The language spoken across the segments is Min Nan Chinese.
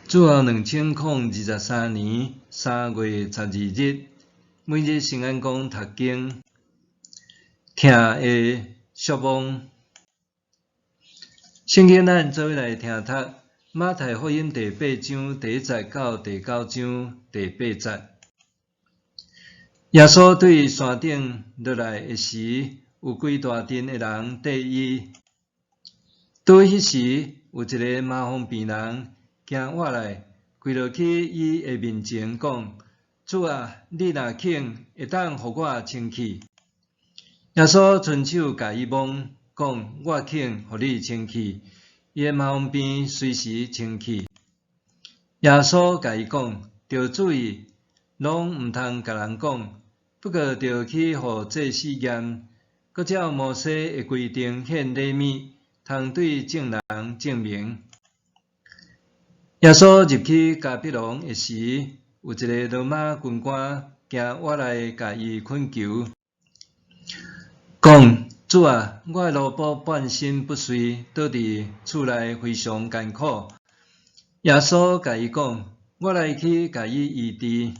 主後2023年3月12日，每日聖安講讀經，疼的寂寞。聖經咱做伙來聽讀馬太福音第八章第一節到第九章第八節。耶穌對山頂落來的時，有規大陣的人綴伊。拄彼時，有一个麻風病人行倚來，跪落去伊的面前，講：主啊，你若肯，會當予我清氣。耶穌伸手共伊摸，講：我肯，予你清氣。伊的麻風病隨時清氣。耶穌共伊講：著注意，攏毋通共人講，不過著去予祭司驗，閣照摩西的規定獻禮物，通對眾人證明。耶穌入去迦百農的時，有一个羅馬軍官行倚來共伊懇求，講：主啊，我的奴僕半身不遂，倒佇厝內非常艱苦。耶穌共伊講：我來去共伊醫治。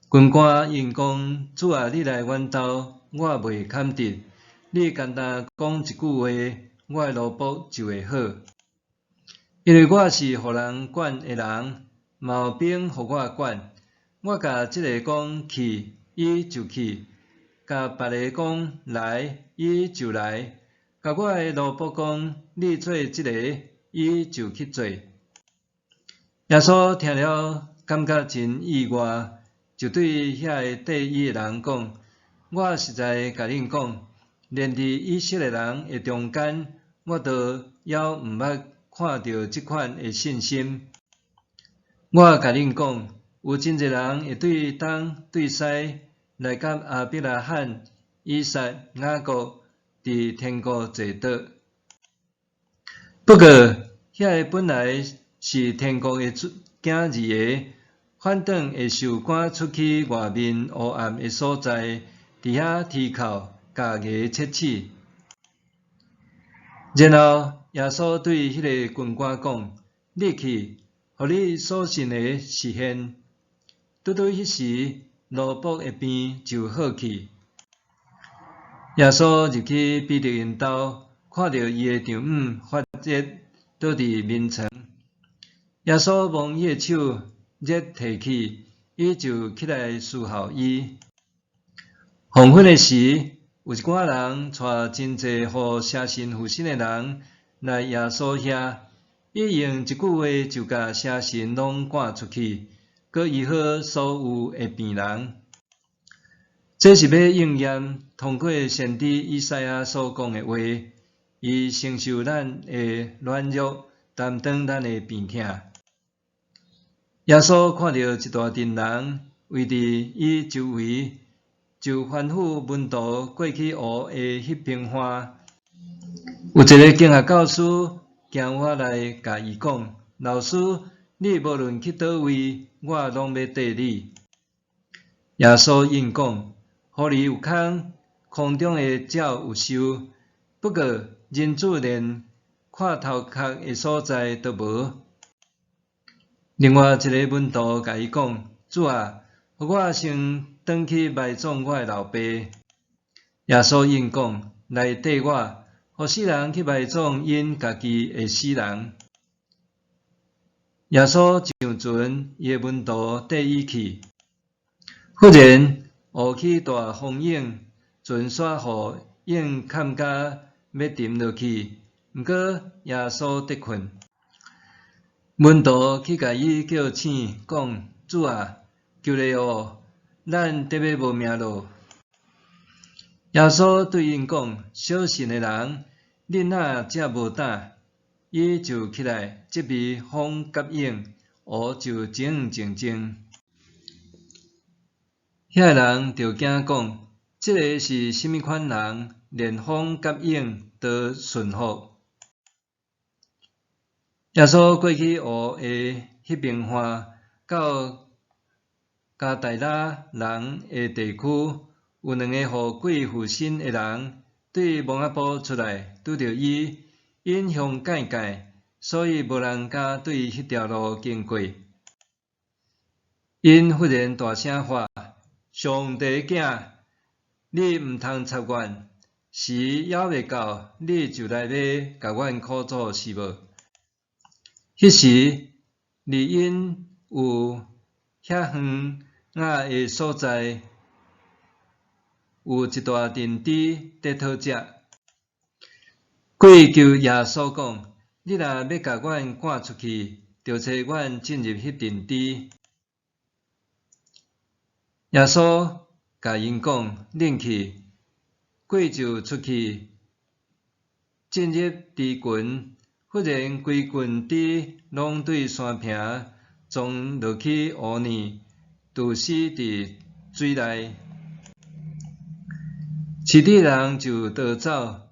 軍官應講：主啊，你來阮兜，我袂堪得。你干焦講一句話，我的奴僕就會好。因為我是予人管的人，嘛有兵予我管。我共這个講去，伊就去；共別个講來，伊就來；共我的奴僕講你做這个，伊就去做。耶穌聽了，感覺真意外，就對遐个綴伊的人講：我實在共恁講，連佇以色列人的中間，我都猶毋捌看著這款的信心。我共恁講，有真濟人會對東對西來佮亞伯拉罕、以撒、雅各佇天國坐桌。不過，遐个本來是天國的子兒的，反轉會受趕出去外面烏暗的所在，佇遐啼哭、咬牙切齒。然後耶穌對彼个軍官講：你去，予你所信的實現。拄拄彼時，奴僕的病就好去。耶穌入去彼得𪜶兜，看著伊的丈母發熱，倒佇眠床。耶穌摸伊的手，熱退去，伊就起來侍候伊。黃昏的時，有一寡人帶真濟予邪神附身的人來耶穌遐，伊用一句話就共邪神攏趕出去，閣醫好所有的病人。這是欲應驗通過先知以賽亞所講的話：伊承受咱的軟弱，擔當咱的病疼。耶穌看著一大陣人圍佇伊周圍，就吩咐門徒過去湖的彼邊岸。有一个經學教師行倚來共伊講：老師，你無論去佗位，我攏欲綴你。耶穌應講：狐狸有空，空中的鳥有巢，不過人子連倚頭殼的所在都無。另外一个門徒共伊講：主啊，予我先轉去埋葬我的老爸。耶穌應講：來綴我，予死人去埋葬𪜶家己的死人。耶穌上船，伊的門徒綴伊去。忽然，雨起大風湧，船煞予湧崁甲欲沉落去。毋過耶穌佇睏。門徒去共伊叫醒，講：主啊，求你哦，咱得欲無命囉。耶穌對𪜶講：小信的人，恁哪遮無膽？伊就起來，責備風佮湧，湖就靜靜靜。遐个人就驚講：這个是啥物款人？連風佮湧都順服。耶穌過去湖的彼邊岸，到加達拉人的地區，有兩個予鬼附身的人對墓仔埔出來，拄著伊，𪜶向界界，所以無人敢對彼條路經過。𪜶忽然大聲喊：上帝囝，你毋通插阮！時猶未到，你就來欲共阮苦阻是無？彼時，離𪜶有遐遠仔的所在，有一大陣豬佇討食。鬼求耶穌講：你若欲共阮趕出去，著差阮進入彼陣豬。耶穌共𪜶講：恁去。鬼就出去，進入豬群。忽然規群豬攏對山坪撞落去湖裡，揬死佇水內。飼豬人就逃走，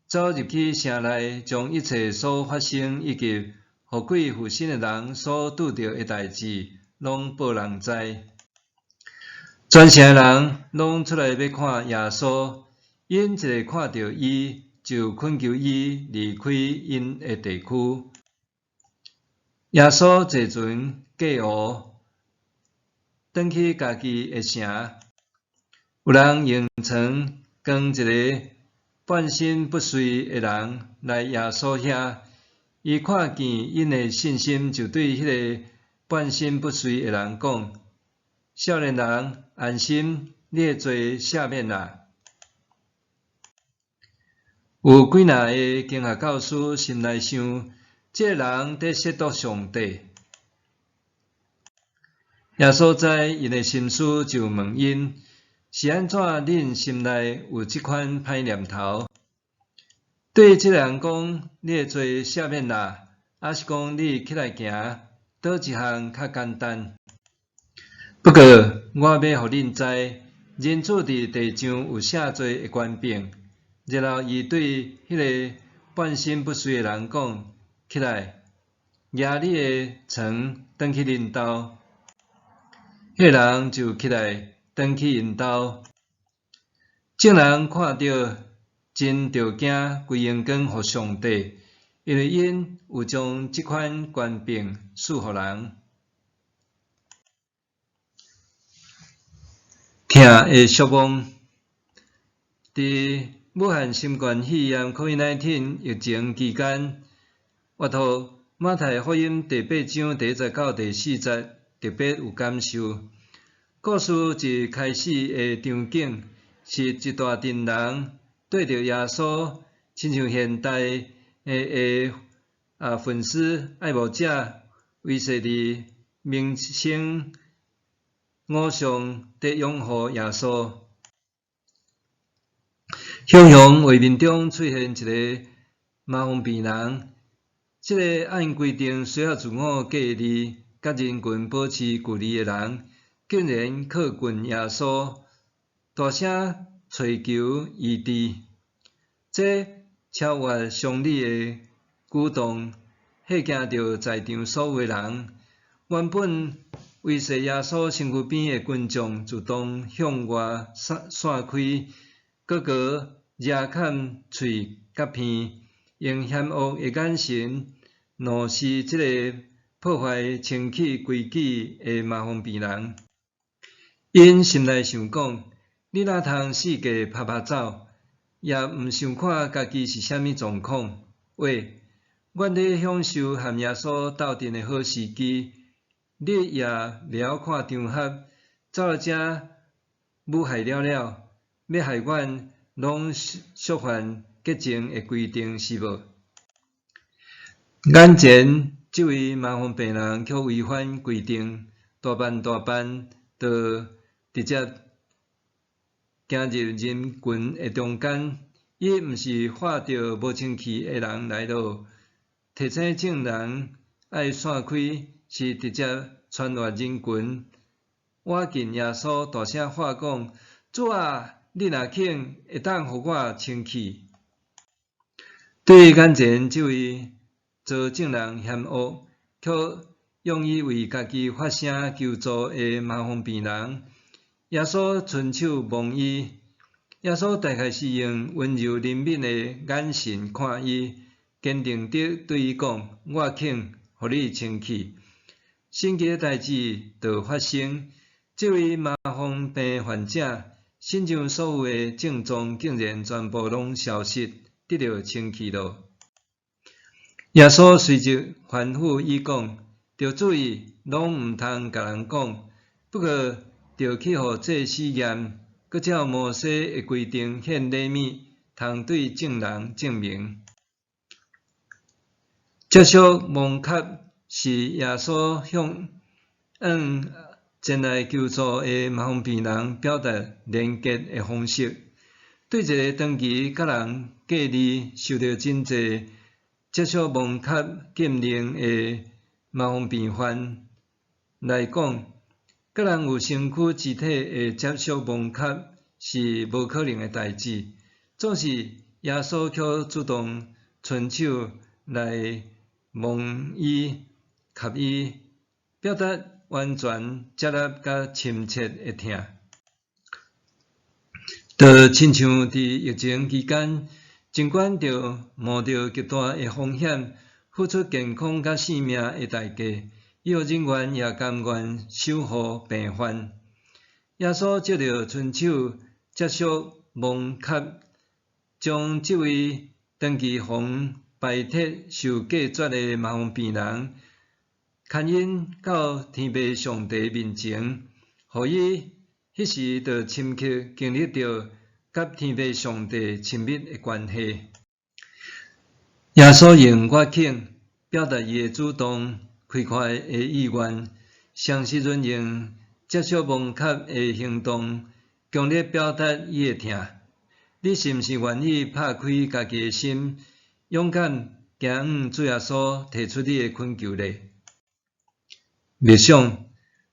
走入去城內，將一切所發生以及予鬼附身的人所拄著的代誌，攏報人知。全城人攏出來欲看耶穌，𪜶一下看著伊，就懇求伊離開𪜶的地區。耶穌坐船過湖，轉去家己的城。有人用床扛一个半身不遂的人來耶穌遐，伊看見𪜶的信心，就對彼个半身不遂的人講：少年人，安心，你的罪赦免啦。有幾若个經學教師心內想：這个人佇褻瀆上帝。耶穌知𪜶的心思，就問𪜶：是按怎恁心內有這款歹念頭？對這个人講，你的罪赦免啦，抑是講你起來行，佗一項較簡單？不過，我欲予恁知，人子佇地上有赦罪的權柄。然後，伊對彼个半身不遂的人講：起來，舉你的床，轉去恁兜。彼个人就起來，轉去𪜶兜。眾人看著，真著驚，歸榮光予上帝，因為𪜶有將這款權柄賜予人。疼的寂寞，佇武漢新冠肺炎（COVID-19）疫情期間，閱讀馬太福音第八章第一節到第四節，特別有感受。故事一開始的場景，是一大陣人綴著耶穌，親像現代的粉絲愛慕者圍踅佇明星偶像佇擁護耶穌。雄雄畫面中出現一个麻風病人，這个按規定需要自我隔離、佮人群保持距離的人，竟然靠近耶穌，大聲揣求醫治。這超越常理的舉動，嚇驚著在場所有的人。原本圍踅耶穌身軀邊的群眾自動向外散散開，閣閣掠砍喙佮鼻，用嫌惡的眼神怒視這个破壞清氣規矩的麻風病人。𪜶心內想講：你哪通四界趴趴走，也毋想看家己是啥物狀況？喂，阮咧享受和耶穌鬥陣的好時機，你也袂曉看場合，走來遮武害了了，欲害阮攏觸犯潔淨的規定是無？眼前這位麻風病人卻違反規定，大範大範就直接行入人群的中間。伊毋是看著無清氣的人來囉，提醒眾人愛散開，是直接穿越人群，倚近耶穌，大聲喊講：主啊，你若肯，會當予我清氣。對眼前這位遭眾人嫌惡，卻勇於為家己發聲求助的麻風病人，耶穌伸手摸伊。耶穌大概是用溫柔憐憫的眼神看伊，堅定地對伊講：我肯，予你清氣。神奇的代誌就發生，這位麻風病患者身上所有的症狀竟然全部攏消失，得著清氣囉。耶穌隨即吩咐伊講：著注意，攏毋通共人講，不過著去予祭司驗，閣照摩西的規定獻禮物，通對眾人證明。接觸摸磕是耶穌向往前來求助的麻風病人表達連結的方式。對一个長期佮人隔離、受著真濟接觸摸磕禁令的麻風病患來講，佮人有身軀肢體的接觸摸磕是無可能的代誌。總是耶穌卻主動伸手來摸伊、磕伊，表達完全接納佮深切的疼。就親像佇疫情期間，盡管著冒著極大的風險，付出健康佮性命的代價，醫護人員也甘願守護病患。耶穌藉著伸手接觸摸磕，將這位長期予排斥受隔絕的麻風病人，牽引到天父上帝面前，予伊彼時就深刻經歷著佮天父上帝親密的關係。耶穌用我肯表達伊的主動開闊的意願，誠實潤用接觸摸磕的行動，強烈表達伊的疼。你是毋是願意拍開家己的心，勇敢行向主耶穌提出你的懇求呢？默想，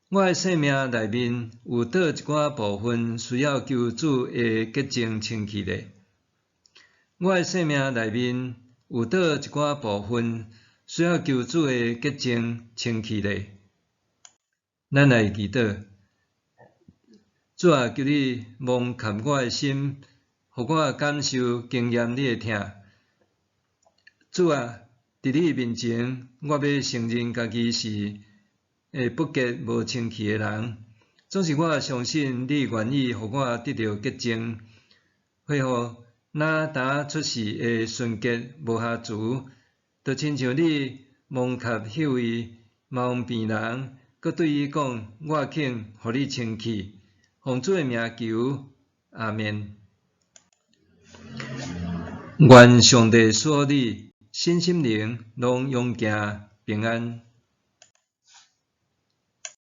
我的生命內面有佗一寡部分需要求主的潔淨清氣呢？我的生命內面有佗一寡部分需要求主的潔淨清氣呢？咱來祈禱，主啊，求你摸磕我的心，予我感受經驗你的疼。主啊，佇你面前，我欲承認家己是會不潔無清氣的人。總是我相信你願意予我得著潔淨，恢復若當出世的純潔無瑕疵，就親像你摸磕彼位麻風病人，閣對伊講：我肯予你清氣。奉主的名求，阿們。願上帝賜福你，身心靈攏勇健平安。